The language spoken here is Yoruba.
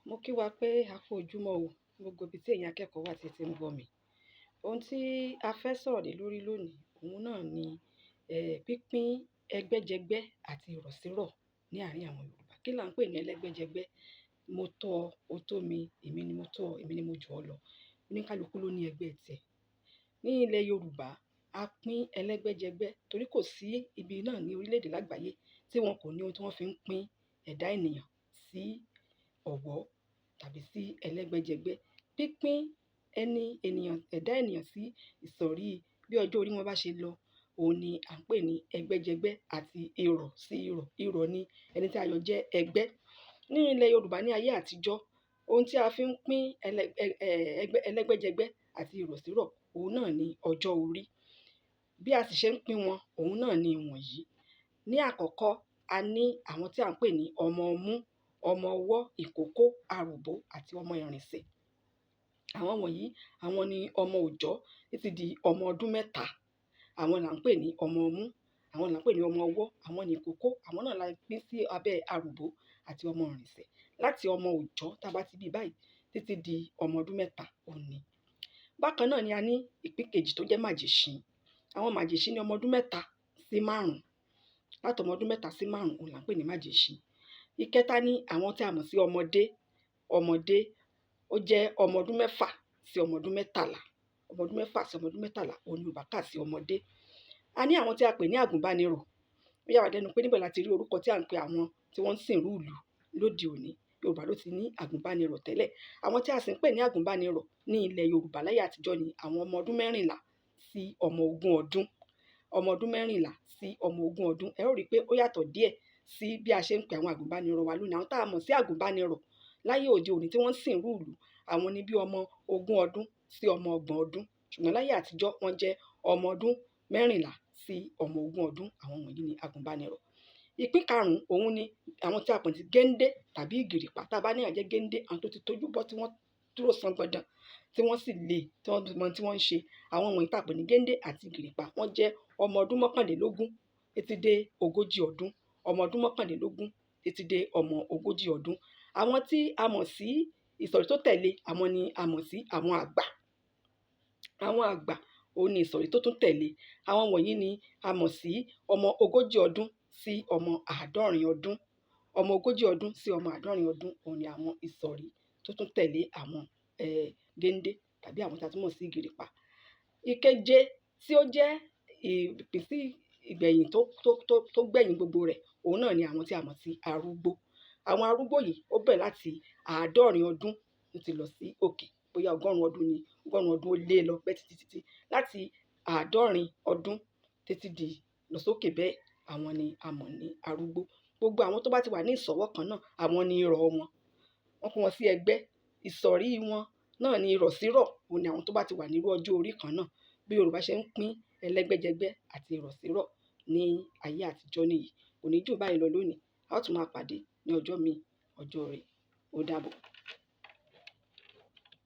Mo kí wa pé a kú ojúmọ́ o, gbogbo ibi tí ẹ̀yin akẹ́kọ̀ọ́ wà tí ẹ ti ń gbọ́ mi. Ohun tí a fẹ́ sọ̀rọ̀ lé lórí lónìí, òun náà ni pínpín ẹgbẹ́jẹgbẹ́ àti ìrọ̀sírọ̀ ní àárín àwọn Yorùbá. Kí là ń pè ní ẹlẹ́gbẹ́jẹgbẹ́? Mo tọ́ ọ, o tó mi, èmi ni mo tọ́ ọ, èmi ni mo jù ọ́ lọ. Oníkálukú ló ní ẹgbẹ́ tiẹ̀. Ní ilẹ̀ Yorùbá, a pín ẹlẹ́gbẹ́jẹgbẹ́ torí kò sí ibi náà ní orílẹ̀-èdè lágbàáyé tí wọn kò ní ohun tí wọ́n fi ń pín ẹ̀dá ènìyàn sí ọ̀wọ́ tàbí sí ẹlẹ́gbẹ́jẹgbẹ́. Pínpín ẹni ènìyàn, ẹ̀dá ènìyàn sí ìsọ̀rí bí ọjọ́ orí wọn bá ṣe lọ, òun ni à ń pè ní ẹgbẹ́jẹgbẹ́ àti ìrọ̀ sí ìrọ̀. Ìrọ̀ ni ẹni tí a jọ jẹ́ ẹgbẹ́. Ní ilẹ̀ Yorùbá ní ayé àtijọ́, ohun tí a fi ń pín ẹgbẹ́, ẹlẹ́gbẹ́jẹgbẹ́ àti ìrọ̀sírọ̀, òun náà ni ọjọ́ orí. Bí a sì ṣe ń pín wọn, òun náà ni ìwọ̀nyí. Ní àkọ́kọ́, a ní àwọn tí à ń pè ní ọmọ ọmú, ọmọ ọwọ́, ìkókó, aròbó àti ọmọ ìrìnsẹ̀. Àwọn wọ̀nyí, àwọn ni ọmọ òòjọ́ títí di ọmọ ọdún mẹ́ta. Àwọn là ń pè ní ọmọ ọmú, àwọn là ń pè ní ọmọ ọwọ́, àwọn ni ìkókó, àwọn náà la pín sí abẹ́ aròbó àti ọmọ ìrìnsẹ̀. Láti ọmọ òòjọ́ tá bá ti bí báyìí títí di ọmọ ọdún mẹ́ta, òun ni. Bákan náà ni a ní ìpín kejì tó jẹ́ màjèṣín. Àwọn màjèṣín ní ọmọ ọdún mẹ́ta sí márùn-ún. Láti ọmọ ọdún mẹ́ta sí márùn-ún, òun là ń pè ní màjèṣín. Ìkẹta ni àwọn tí a mọ̀ sí ọmọdé. Ọmọdé, ó jẹ́ ọmọ ọdún mẹ́fà sí ọmọ ọdún mẹ́tàlá. Ọmọ ọdún mẹ́fà sí ọmọ ọdún mẹ́tàlá, òun ni Yorùbá kà sí ọmọdé. A ní àwọn tí a pè ní àgùnbánirọ̀. Ó yà wá lẹ́nu pé níbo la ti rí orúkọ tí à ń pe àwọn tí wọ́n ń sìnrú ìlú lóde òní. Yorùbá ló ti ní àgùnbánirọ̀ tẹ́lẹ̀. Àwọn tí a sì ń pè ní àgùnbánirọ̀ ní ilẹ̀ Yorùbá láyé àtijọ́ ni àwọn ọmọ ọdún mẹ́rìnlá sí ọmọ ogún ọdún. Ọmọ ọdún mẹ́rìnlá sí ọmọ ogún ọdún. Ẹ ó rí i pé ó yàtọ̀ díẹ̀ sí bí a ṣe ń pe àwọn àgùnbánirọ̀ wa lónìí. Àwọn tá a mọ̀ sí àgùnbánirọ̀ láyé òde òní tí wọ́n ń sìnrú ìlú, àwọn ni bí ọmọ ogún ọdún sí ọmọ ọgbọ̀n ọdún. Ṣùgbọ́n láyé àtijọ́, wọ́n jẹ́ ọmọ ọdún mẹ́rìnlá sí ọmọ ogún ọdún. Àwọn wọ̀nyí ni àgùnbánirọ̀. Ìpín karùn-ún, òun ni àwọn tí a pè ní géńdé tàbí ìgìrìpá. Tá a bá ní èèyàn jẹ́ géńdé, àwọn tó ti tójú bọ́ tí wọ́n dúró sangbandan, tí wọ́n sì le, tí wọ́n mọ ohun tí wọ́n ń ṣe. Àwọn wọ̀nyí tá a pè ní géńdé àti ìgìrìpá, wọ́n jẹ́ ọmọ ọdún mọ́kànlélógún títí dé ogójì ọdún. Ọmọ ọdún mọ́kànlélógún títí dé ọmọ ogójì ọdún. Àwọn tí a mọ̀ sí ìsọ̀rí tó tẹ̀lé, àwọn ni a mọ̀ sí àwọn àgbà. Àwọn àgbà, òun ni ìsọ̀rí tó tún tẹ̀lé. Àwọn wọ̀nyí ni a mọ̀ sí ọmọ ogójì ọdún sí ọmọ àádọ́rin ọdún. Ọmọ ogójì ọdún sí ọmọ àádọ́rin ọdún, òun ni àwọn ìsọ̀rí tó tún tẹ̀lé àwọn géńdé tàbí àwọn tí a tún mọ̀ sí ìgìrìpá. Ìkeje tí ó jẹ́ ìpín sí ìgbẹ̀yìn tó gbẹ̀yìn gbogbo rẹ̀, òun náà ni àwọn tí a mọ̀ sí arúgbó. Àwọn arúgbó yìí ó bẹ̀rẹ̀ láti àádọ́rin ọdún ó ti lọ sí òkè. Bóyá ọgọ́rùn-ún ọdún ni, ọgọ́rùn-ún ọdún ó lé lọ bẹ́ẹ̀ títí títí. Láti àádọ́rin ọdún títí di lọ sókè bẹ́ẹ̀, àwọn ni a mọ̀ ní arúgbó. Gbogbo àwọn tó bá ti wà ní ìsọ̀wọ́ kan náà, àwọn ni ìrọ̀ wọn. Wọ́n pín wọn sí ẹgbẹ́. Ìsọ̀rí wọn náà ni ìrọ̀sírọ̀, òun ni àwọn tó bá ti wà nírú ọjọ́ orí kan náà. Bí Yorùbá ṣe ń pín ẹlẹ́gbẹ́jẹgbẹ́ àti ìrọ̀sírọ̀ ní ayé àtijọ́ nìyí. Kò ní jù báyìí lọ lónìí. A ó tún máa pàdé ní ọjọ́ mi, ọjọ́ ire. Ó dàbọ̀.